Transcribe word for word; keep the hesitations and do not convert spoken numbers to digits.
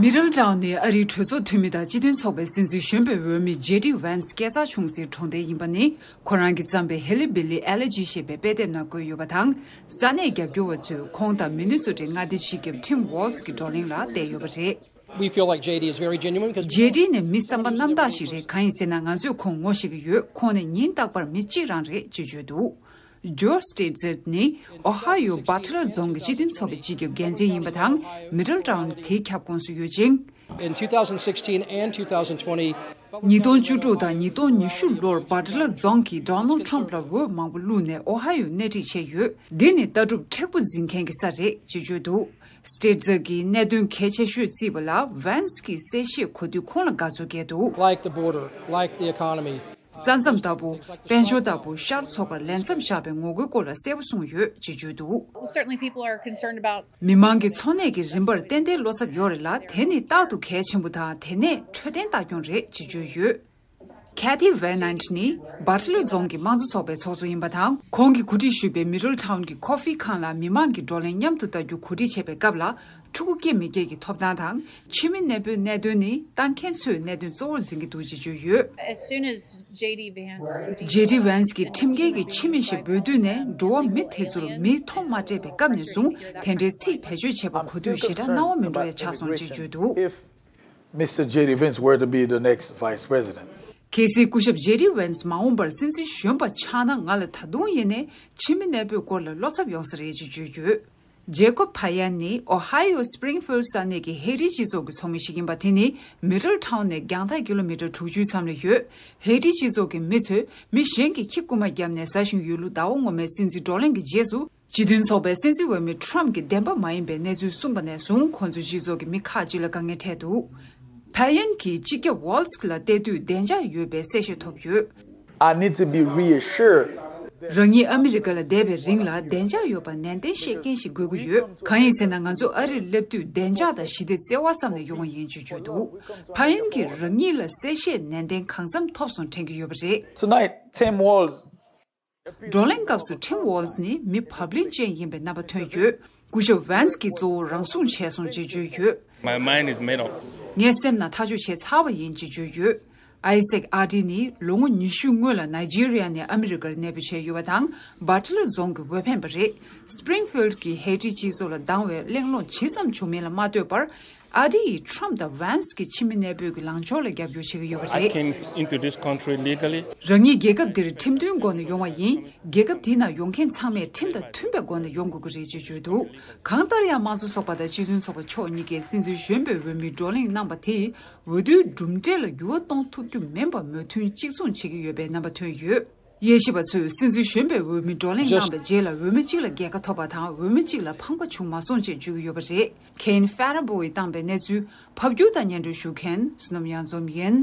མི་ཌལ་ཊའུན་ནི་ཨ་རིའི་གྲོས་ཚོགས་འཐུས་མི་དང་སྤྱི་མཐུན་ཚོགས་པའི་སྲིད་འཛིན་གཞོན་པའི་འོས་མི་ཇེ་ཌི་ཝན་སི་སྐྱེས་འཚར་བྱུང་སའི་གྲོང་རྡལ་ཡིན་པ་ནི། ཁོ་རང་གིས་བརྩམས་པའི་ཧེ་ལི་བི་ལི་ཨེ་ལེ་ཇི་ཞེས་པའི་དཔེ་དེབ་ནང་བཀོད་ཡོད་པ་དང་། ས་གནས་རྒྱབ་སྐྱོར་བ་ཚོས་ཁོང་དང་མི་ནི་སོ་ཊའི་མངའ་སྡེའི་སྤྱི་ཁྱབ་ཊིམ་ཝོལ་ཛི་གི་བགྲོ་གླེང་ལ་བལྟས་ཡོད་པ་རེད། We feel like J D is very genuine because ཇེ་ཌི་ནི་མི་བསམ་པ་རྣམ་དག་ཞིག་རེད། གང་ཡིན་ཟེར་ན། ང་ཚོས་ཁོང་ངོ་ཤེས་ཀྱི་ཡོད། ཁོང་ནི་ཉིན་རྟག་པར་མི་གཅིག་རང་རེད་ཅེས་བརྗོད་འདུག་ཇོར་སི་ཊི་ཛེར་ནི་ཨོ་ཧ་ཡོ་བྷ་ཊི་ལར་རྫོང་གི་སྤྱི་མཐུན་ཚོགས་པའི་སྤྱི་ཁྱབ་འགན་འཛིན་ཡིན་པ་དང་། མི་ཌལ་ཊའུན་དེའི་ཁྱབ་ཁོངས་སུ་ཡོད་ཅིང་། In two thousand sixteen and twenty twenty, ཉིས་སྟོང་བཅུ་དྲུག་དང་ཉིས་སྟོང་ཉི་ཤུ་ལོར་བྷ་ཊི་ལར་རྫོང་གིས་ཌོ་ནལ་ཊམ་ལ་འོས་མང་པོ་བླུགས་ནས་ཨོ་ཧ་ཡོ་སྣེ་ཁྲིད་བྱས་ཡོད། འདི་ནི་ལྟ་གྲུབ་མཁྲེགས་པོ་འཛིན་མཁན་གྱི་ས་རེད་ཅེས་བརྗོད་འདུག་སི་ཊི་ཛེར་གྱིས་གནད་དོན་གལ་ཆེ་ཤོས་བརྩིས་པ་ལ་ཝན་སི་གིས་གསལ་བཤད་གོ་དུས་ཁོང་ལ་དགའ་ཚོར་སྐྱེས་འདུག Like the border, like the economy. ས་མཚམས་ལྟ་བུ། དཔལ་འབྱོར་ལྟ་བུ། ཤར་ཚོགས་པར་ལས་མཚམས་བཞག་པའི་ངོ་རྒོལ་སྐོར་ལ་གསལ་པོ་གསུངས་ཡོད་ཅེས་བརྗོད་འདུག Well, certainly people are concerned about མི་མང་གི་འཚོ་གནས་ཀྱི་རིམ་པར་ཏན་ཏན་བློ་འཚབ་ཡོད་རེད་ལ། དེ་ནི་རྟག་ཏུ་གལ་ཆེན་པོ་དང་། དེ་ནས་འཕྲོད་བསྟེན་ལྟ་སྐྱོང་རེད་ཅེས་བརྗོད་ཡོད། ཁེ་ཐི་ཝེ་ནན་ཊི་ནི་བྷ་ཊི་ལར་རྫོང་གི་དམངས་གཙོ་ཚོགས་པའི་ཚོགས་གཙོ་ཡིན་པ་དང་། ཁོང་གིས་གོ་སྒྲིག་ཞུས་པའི་མི་ཌལ་ཊའུན་གྱི་ཀོ་ཧྥི་ཁང་ལ་མི་མང་གི་བགྲོ་གླེང་མཉམ་དུ་བལྟ་རྒྱུ་གོ་སྒྲིག་བྱས་པའི་སྐབས་ལ། ཕྲུ་གུ་སྐྱེ་མི་སྐྱེ་གི་ཐོབ་ཐང་དང་། ཕྱི་མི་གནས་སྤོའི་གནད་དོན་ནི་ལྟ་མཁན་ཚོས་གནད་དོན་གཙོ་བོར་འཛིན་གྱི་འདུག་ཅེས་བརྗོད་ཡོད། As soon as J D Vance ཇེ་ཌི་ཝན་སི་གིས་ཁྲིམས་འགལ་གྱི་ཕྱི་མི་ཞེས་འབོད་དུས་ནས། འགྲོ་བ་མི་དེ་ཚོར་མིའི་ཐོ་མ་སྤྲད་པའི་སྐབས་ནས་བཟུང་། དེ་འདྲའི་ཚིག་བེད་སྤྱོད་བྱས་པ་གོ་དུས་ཞེ་དྲག་སྣང་བ་མི་འགྲོ་ཡ་ཆགས་སོང་ཅེས་བརྗོད་འདུག If Mister J D Vance were to be the next vice president, གལ་སྲིད་སྐུ་ཞབས་ཇེ་ཌི་ཝན་སི་མ་འོངས་པར་སྲིད་འཛིན་གཞོན་པ་ཆགས་ན། ང་ལ་ད་དུང་ཡིན་ནའི་ཕྱི་མི་གནས་སྤོའི་སྐོར་ལ་བློ་འཚབ་ཡོང་ས་རེད་ཅེས་བརྗོད་ཡོད། ཇེ་ཀོབ་ཕ་ཡན་ནི་ཨོ་ཧ་ཡོ་སི་པི་རིང་ཕིལ་ཌི་ས་གནས་ཀྱི་ཧེ་ཊི་སྤྱི་ཚོགས་ཀྱི་ཚོགས་མི་ཞིག་ཡིན་པ། དེ་ནི་མི་ཌལ་ཊའུན་ནས་རྒྱང་ཐག་ཀི་ལོ་མི་ཊར་དྲུག་ཅུའི་མཚམས་ལ་ཡོད། ཧེ་ཊི་སྤྱི་ཚོགས་ཀྱི་མི་ཚོས་མི་གཞན་གྱིས་ཁྱི་རྐུན་མ་བརྒྱབ་ནས་ཟ་བཞིན་ཡོད་ལུགས་ཟླ་བ་སྔོན་མའི་སྲིད་འཛིན་བགྲོ་གླེང་གི་རྗེས་སུ། སྤྱི་མཐུན་ཚོགས་པའི་སྲིད་འཛིན་འོས་མི་ཊམ་གྱི་བདེན་པ་མ་ཡིན་པའི་གནས་ཚུལ་གསུངས་པ་ནས་བཟུང་། ཁོང་ཚོས་སྤྱི་ཚོགས་ཀྱི་མི་ཁག་ཅིག་ལ་དཀའ་ངལ་འཕྲད་འདུག་ཕ་ཡན་གྱིས་སྤྱི་ཁྱབ་ཝོལ་ཛི་ལ་བལྟས་དུས་བདེ་འཇགས་ཡོད་པའི་གསལ་བཤད་ཐོབ་ཡོད། I need to be reassured རང་ཉིད་ཨ་མི་རི་ཀ་ལ་བསྡད་པའི་རིང་ལ་བདེ་འཇགས་ཡོད་པ་ནན་ཏན་བཤད་མཁན་ཞིག་དགོས་ཀྱི་ཡོད། གང་ཡིན་ཟེར་ན། ང་ཚོ་ཨ་རིར་སླེབས་དུས་བདེ་འཇགས་དང་ཞི་བདེ་བརྩེ་བ་བསམ་ནས་ཡོང་བ་ཡིན་ཅེས་བརྗོད་འདུག་ཕ་ཡན་གྱིས་རང་ཉིད་ལ་གསལ་བཤད་ནན་ཏན་གང་འཚམ་ཐོབ་སོང་དྲན་གྱི་ཡོད་པ་རེད། Tonight, Tim Walz བགྲོ་གླེང་སྐབས་སུ་ཊིམ་ཝོལ་ཛི་ནི་མི་བབ་བརླིང་ཅན་ཡིན་པའི་རྣམ་པ་ཐོན་ཡོད། སྐུ་ཞབས་ཝན་སི་གིས་གཙོ་བོ་རང་སྲུང་བྱས་སོང་ཅེས་བརྗོད་ཡོད། My mind is made up. ངའི་སེམས་ནང་ཐག་གཅོད་བྱས་ཚར་བ་ཡིན་ཅེས་བརྗོད་ཡོད། ཨའི་སེག་ཨ་ཌི་ནི་ལོ་ངོ་ཉི་ཤུ་སྔོན་ལ་ནཱི་ཇི་རི་ཡ་ནས་ཨ་མི་རི་ཀར་གནས་སྤོ་བྱས་ཡོད་པ་དང་། བྷ་ཊི་ལར་རྫོང་གི་འོས་འཕེན་པ་རེད། སི་པི་རིང་ཕིལ་ཌི་གི་ཧེ་ཊི་སྤྱི་ཚོགས་ལ་སྡང་བའི་གླེང་སློང་ཇི་ཙམ་བྱུང་མིན་ལ་མ་ལྟོས་པར། ཨ་ཌི་ཡིས་ཊམ་དང་ཝན་སི་གི་ཕྱི་མི་གནས་སྤོས་ཀྱི་ལངས་ཕྱོགས་ལ་རྒྱབ་སྐྱོར་བྱེད་ཀྱི་ཡོད་པ་I རེད། Came into this country legally. རང་ཉིད་རྒྱལ་ཁབ་འདིར་ཁྲིམས་མཐུན་སྒོ་ནས་ཡོང་བ་ཡིན། རྒྱལ་ཁབ་འདི་ནང་ཡོང་མཁན་ཚང་མས་ཁྲིམས་དང་མཐུན་པའི་སྒོ་ནས་ཡོང་དགོས་ཀྱི་རེད་ཅེས་བརྗོད་འདུག་གང་ལྟར་ཡང་། དམངས་གཙོ་ཚོགས་པ་དང་སྤྱི་མཐུན་ཚོགས་པ་ཕྱོགས་གཉིས་ཀས་སྲིད་འཛིན་གཞོན་པའི་འོས་མིའི་བགྲོ་གླེང་གནང་བ་དེས། འོས་བསྡུའི་གྲུབ་འབྲས་ལ་འགྱུར་བ་གཏོང་ཐུབ་རྒྱུ་མིན་པ་མོས་མཐུན་གཅིག་མཚུངས་བྱེད་ཀྱི་ཡོད་པའི་རྣམ་པ་ཐོན་ཡོད། དབྱེ་ཞིབ་པ་ཚོས་སྲིད་འཛིན་གཞོན་པའི་འོས་མི་བགྲོ་གླེང་གནང་བའི་རྗེས་ལ་འོས་མི་གཅིག་ལ་རྒྱལ་ཁ་ཐོབ་པ་དང་། འོས་མི་གཅིག་ལ་ཕམ་ཁ་བྱུང་མ་སོང་ཅེས་བརྗོད་ཀྱི་ཡོད་པ་རེད། ཁེན་ཕེ་ར་བོ་ཡིས་བཏང་པའི་གནས་ཚུལ། ཕབ་སྒྱུར་དང་སྙན་སྒྲོན་ཞུ་མཁན་བསོད་ནམས་གཡང་འཛོམས་ཡིན།